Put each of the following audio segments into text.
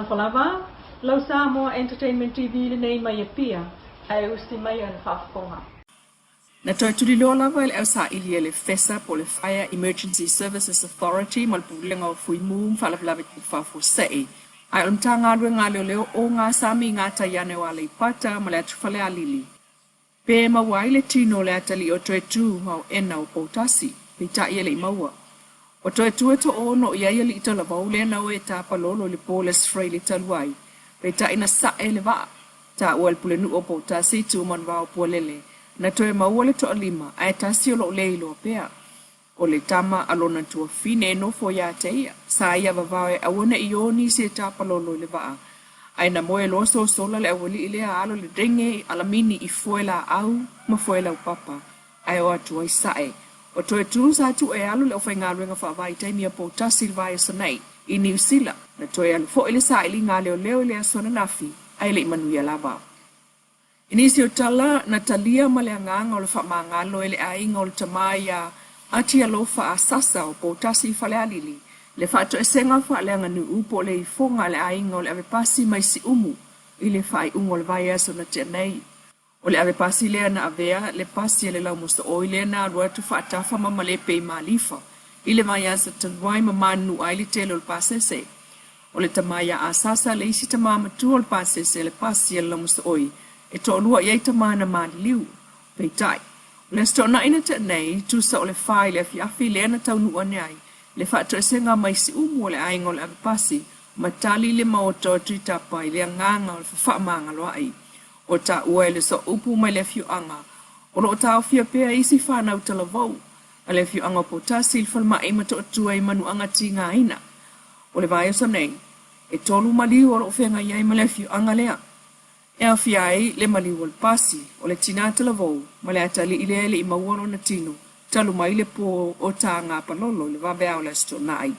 Talofa lava, lau Samoa Entertainment TV lenei mai Apia, ae usi maia le faafofoga. Na toe tuliloa lava e le ausaili a le FESA po o le Fire Emergency Services Authority ma le Pulega o Fuimu ma Faalavelave Tupu Faafuasei, ae o le Matagaluega a Leoleo o Gasami i gatai ane o Aleipata ma le atu Falealili, pe maua ai le tino o le atalii o Toetu Aoena o Poutasi, peitai e le i maua. O Toetu e toaono i ai alii talavou lea na o e tapalolo i le po o le Aso Faraile talu ai, peitai na sae le vaa. Taua e le pulenuu o Poutasi, Tuumanuvao Pualele, na toe maua le toalima ae tasi o lo o le iloa pea. O le tama a lona tuafine e nofo ia te ia, sa ia vavao e aua ne i o nisi e tapalolo i le vaa, ae na moe loa sosola le aualii lea alo le rege alamini i foe laau ma foe laupapa, ae o atu ai sae. O Toetu sa tuu e alu le aufaigaluega faavaitaimi a Poutasi i le vaiaso nei i Niu Sila. Na toe alu foi le sailiga a leoleo i le aso ananafi, ae le i manuia lava. I nisi o tala na talia ma le agaga o le faamagalo e le aiga o le tama iā Atialofa Asasa o Poutasi i Falealili, le faatoesega faaleaganuu po o le ifoga a le aiga o le avepasi mai Siumu i le faaiuga o le vaiaso na tea nei. O le avepasi lea na avea le pasi a le laumosoooi lea na alu atu faatafa ma malepe i Malifa i le vaiaso talu ai ma manunua ai le tele o le pasese. O le tama iā Asasa le isi tama matua o le pasese a le pasi a le laumosoooi e toalua i ai tama na maliliu. Peitai, o le Aso Toonai na tea nei, tusa o le fa i le afiafi lea na taunuu ane ai le faatoesega mai Siumu o le aiga o le avepasi ma tali le maota o Tuitapa i le agaga o le fafaamagaloaʻi. Ua taua e le sooupu mai le afioaga o lo o taofia pea isi fanau talavou a le afioaga o Poutasi i le falemai Motootua i Manuaga tigaina. O le vaiaso nei, e tolu maliu o lo o feagai ai ma le afioaga lea, e aofia ai le maliu o le pasi, o le tinā talavou ma le atalii lea e le i maua lona tino talu mai le po o Tagapalolo i le vaveao o le Aso Toonai.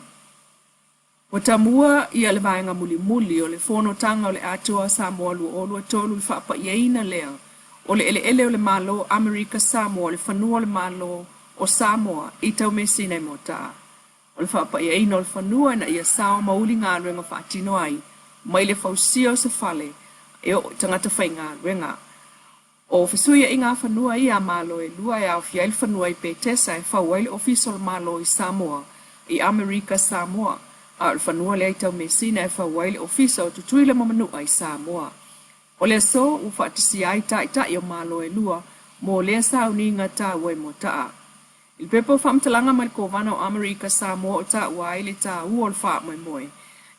Ua tamua ia le vaega mulimuli o le Fonotaga o le Atoa a Samoa 2023 i le faapaiaina lea o le eleele o le Malo Amerika Samoa le fanua o le Malo o Samoa i Taumeasina i Moataa. O le faapaiaina o le fanua ina ia sao ma uli galuega faatino ai mai le fausia o se fale e oo i tagata faigaluega. O fesuiaiga fanua ia a Malo e lua e aofia ai le fanua i Petesa e fau ai le Ofisa o le Malo i Samoa, i Amerika Samoa, a o le fanua lea i Taumeasina e fau ai le Ofisa o Tutuila ma Manua i Samoa. O le aso ua faatasia ai taitai o Malo e lua mo lea sauniga taua i Moataa. I le pepa o faamatalaga mai le Kovana o Amerika Samoa o taua ai le taua o le faamoemoe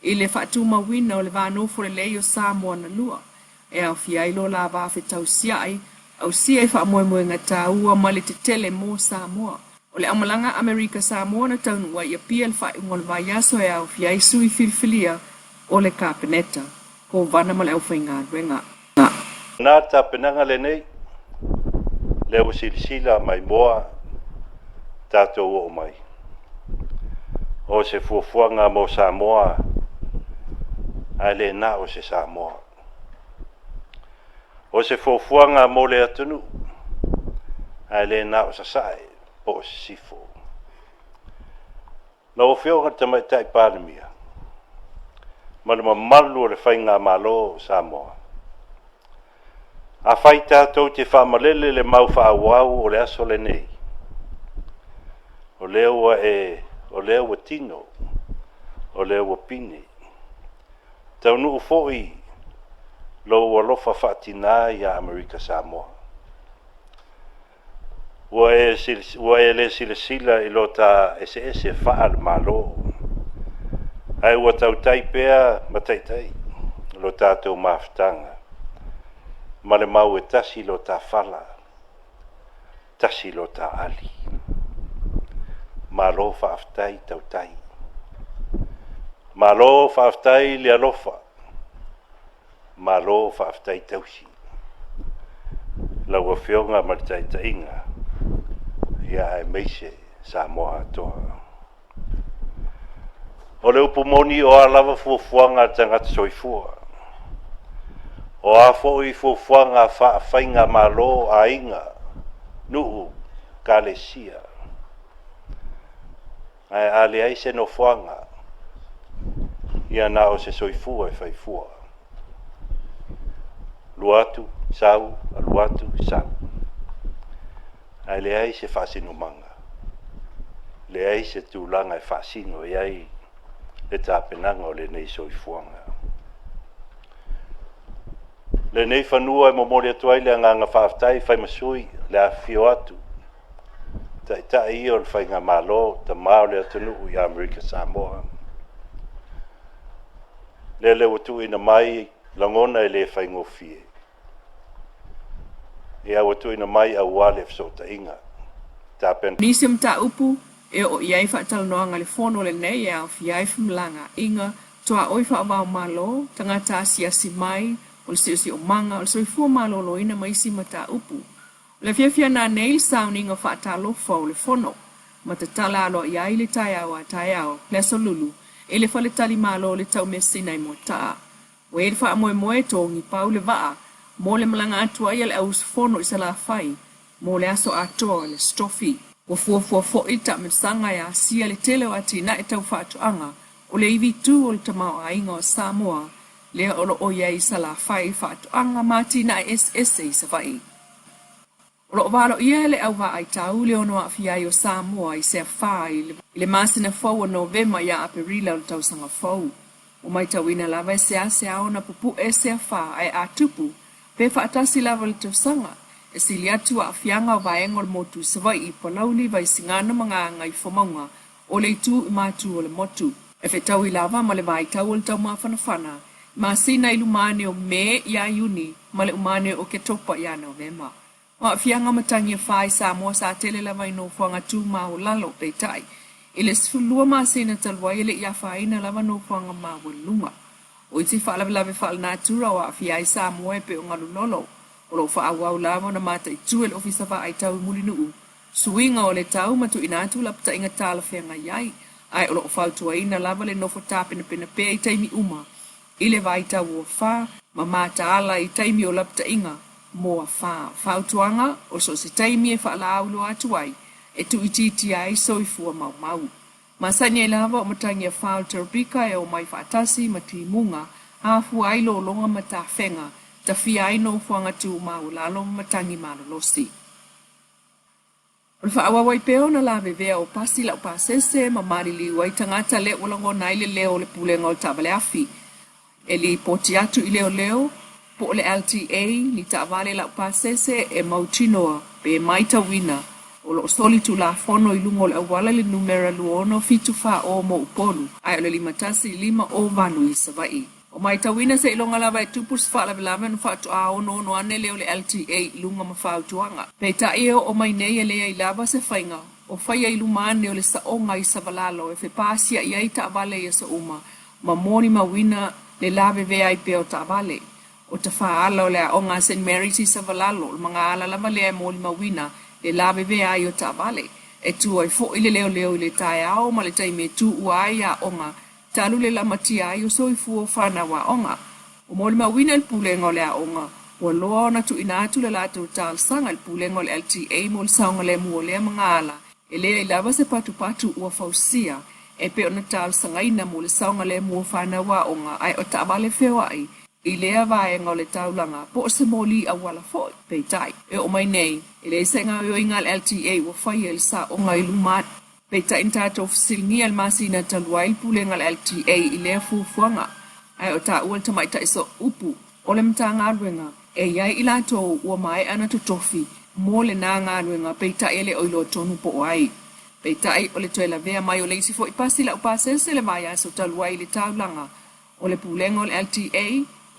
i le faatumauina o le va nofo lelei o Samoa na lua, e aofia ai lo la va fetausiaʻi, ausia i faamoemoega taua ma le tetele mo Samoa. O le aumalaga Amerika Samoa na taunuu ai i Apia i le faaiuga o le vaiaso e aofia ai sui filifilia o le Kapeneta, Kovana ma le aufaigaluega. Na tapenaga lenei, lea ua silasila maimoa tatou oo mai. O se fuafuaga mo Samoa, ae le na o se Samoa. O se fuafuaga mo le atunuu, ae le na o Sasae po o Sisifo. Lau Afioga i le Tamaitai Palemia ma le mamalu o le Faigamalo o Samoa, afai tatou te faamalele le mau faaauau o le aso lenei, o lea ua e, o lea ua tino, o lea ua pine. Taunuu foi lou alofa faatina ia Amerika Samoa. Ua e, ua e le silasila i lo ta eseese faale-Malo, ae ua tautai pea ma taitai lo tatou mafutaga, ma le mau e tasi lo ta fala, tasi lo ta ali. Malo faafetai tautai. Malo faafetai le alofa. Malo faafetai tausi. Lau Afioga ma le taitaiga, ia aemaise Samoa atoa. O le upu moni o a lava fuafuaga a le tagata soifua, o a foi fuafuaga faafaigamalo, aiga, nuu, ekalesia, ae a leai se nofoaga Ia na o se soifua e faifua. Alu atu, sau, alu atu, sau. Ae leai se faasinomaga, leai se tulaga e faasino i ai le tapenaga o lenei soifuaga. Lenei fanua e momoli atu ai le agaga faafetai e fai ma sui le afifio atu taitai ia o le faigamalo, tama o le atunuu i Amerika Samoa. Lele ua tuuina mai lagona e le faigofie. Ia ua tuuina mai aua le fesootaiga. Tapen. Nisi o mataupu e oo i ai faatalanoaga i le fono lenei e aofia ai femalagaaiga, tuaoi faava-o-Malo, tagata asiasi mai, o le siosiomaga, o le soifua maloloina ma isi mataupu. O le afiafi a nanei le sauniga faatalofa o le fono ma tatala aloaia ai le taeao a taeao, le Aso Lulu, i le faletalimalo o le Taumeasina i Moataa. Ua i ai le faamoemoe e togipau le vaa mo le malaga atu ai a le auusufono i Salafai mo le aso atoa o le Aso Tofi. Ua fuafua foi le taamilosaga e asia le tele o atinae tau faatoaga o le ivi tu o le tamaoaiga o Samoa lea o lo o i ai i Salafai, faatoaga ma atinae eseese i Savaii. O lo o valoia e le au vaaitau le ono aafia ai o Samoa i se afa i le masina fou o Novema ia Aperila o le tausaga fou. Ua matauina lava e seasea ona pupu'e se afa ae a tupu pe faatasi lava i le tausaga, e sili atu aafiaga o vaega o le motu i Savaii, Palauli, Vaisigano ma Gagaifomauga o le itu i matu o le motu. E fetaui lava ma le vaitau o le taumafanafana i masina i luma ane o Me ia Iuni ma le uma ane o Oketopa ia Novema. O aafiaga o matagi e fa i Samoa sa tele lava i nofoaga tumaualalo, peitai, i le 12 masina talu ai e le i afaina lava nofoaga maualuluga. O isi faalavelave faalenatura o aafia ai Samoa e pei o galu lolo, o lo o faaauau lava ona mataitu e le Ofisa Vaaitau i Mulinuu suiga o le tau ma tuuina atu lapataiga talafeagai ai, ae o lo o fautuaina lava le nofo tapenapena pea i taimi uma i le vaitau o afa ma mataala i taimi o lapataiga mo afa. Fautuaga, O so o se taimi e faalaauloa atu ai e tuuitiitia ai soifua maumau. Masani ai lava o matagi afa o le teropika e omai faatasi ma timuga, afua ai lologa ma tafega, tafia ai nofoaga tumaualalo ma matagi malolosi. O le faaauau ai pea ona lavevea o pasi laupasese ma maliliu ai tagata lea ua lagona ai le leo o le Pulega o Taavale Afi e lipoti atu i leoleo po o le LTA ni taavale laupasese e mautinoa pe matauina o lo o solitulafono i luga o le auala i le numera 2674 mo Upolu ae o le 5158 i Savaii. Ua matauina seiloga lava e tupu se faalavelave ona faatoa onoono ane lea o le LTA i luga ma fautuaga. Peitai e oo mai nei e leai lava se faiga o faia i luma ane o le saoga i Savalalo e fepaasiai ai taavale i aso uma ma molimauina le lavevea ai pea o taavale. O tafaala o le aoga a Saint Mary's i Savalalo, o le magaala lava lea e molimauina le lavevea ai o taavale. E tu ai foi le leoleo i le taeao ma le taimi e tuua ai aoga talu le lamatia ai o soifua o fanau aoga. Ua molimauina e le Pulega o le Aoga, ua loa ona tuuina atu le latou talosaga i le Pulega o le LTA mo le saogalemu o lea magaala, e leai lava se patupatu ua fausia e pei ona talosagaina mo le saogalemu o fanau aoga ae o taavale feoai i lea vaega o le taulaga po o se moli auala foi. Peitai, e oo mai nei, e leai se gaoioiga a le LTA ua faia i le saoga i luma atu. Peitai na tatou fesiligia i le masina talu ai le Pulega a le LTA i lea fuafuaga, ae o taua le tamaitai sooupu o le Matagaluega e i ai i latou ua maea ona totofi mo lena galuega peitai e le o iloa tonu po o ai. Peitai o le toe lavea mai o le isi foi pasi laupasese le vaiaso talu ai i le taulaga o le Pulega o le LTA,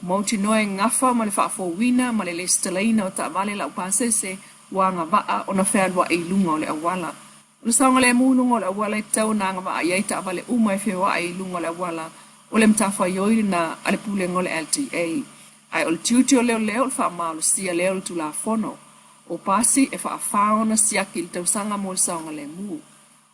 ua mautinoa e gafa ma le faafouina ma le lesitalaina o taavale laupasese ua agavaa ona fealuai i luga o le auala. O le saogalemu i luga o le auala e tatau ona agavaa i ai taavale uma e feoai i luga o le auala, o le matafaioi lena a le Pulega o le LTA. Ae o le tiute o leoleo o le faamalosia lea o le Tulafono o Pasi e faafa ona siaki i le tausaga mo le saogalemu.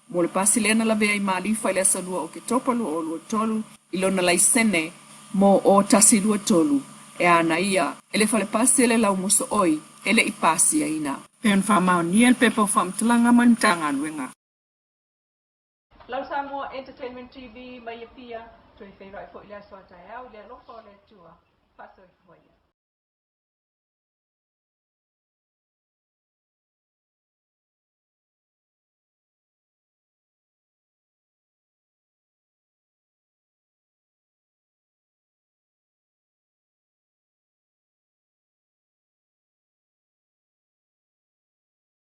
Mo le pasi lea na lavea i Malifa i le aso 2 o Oketopa 2023 i lona laisene mo o 123 e ana ia e le fale pasi e le laumosooi e le i pasiaina. Pei ona faamaonia le pepa o faamatalaga mai le Matagaluega. Lau Samoa Entertainment TV mai Apia. Toe feiloai foi i le aso a taeao i le alofa o le Atua. Faasoifua ia.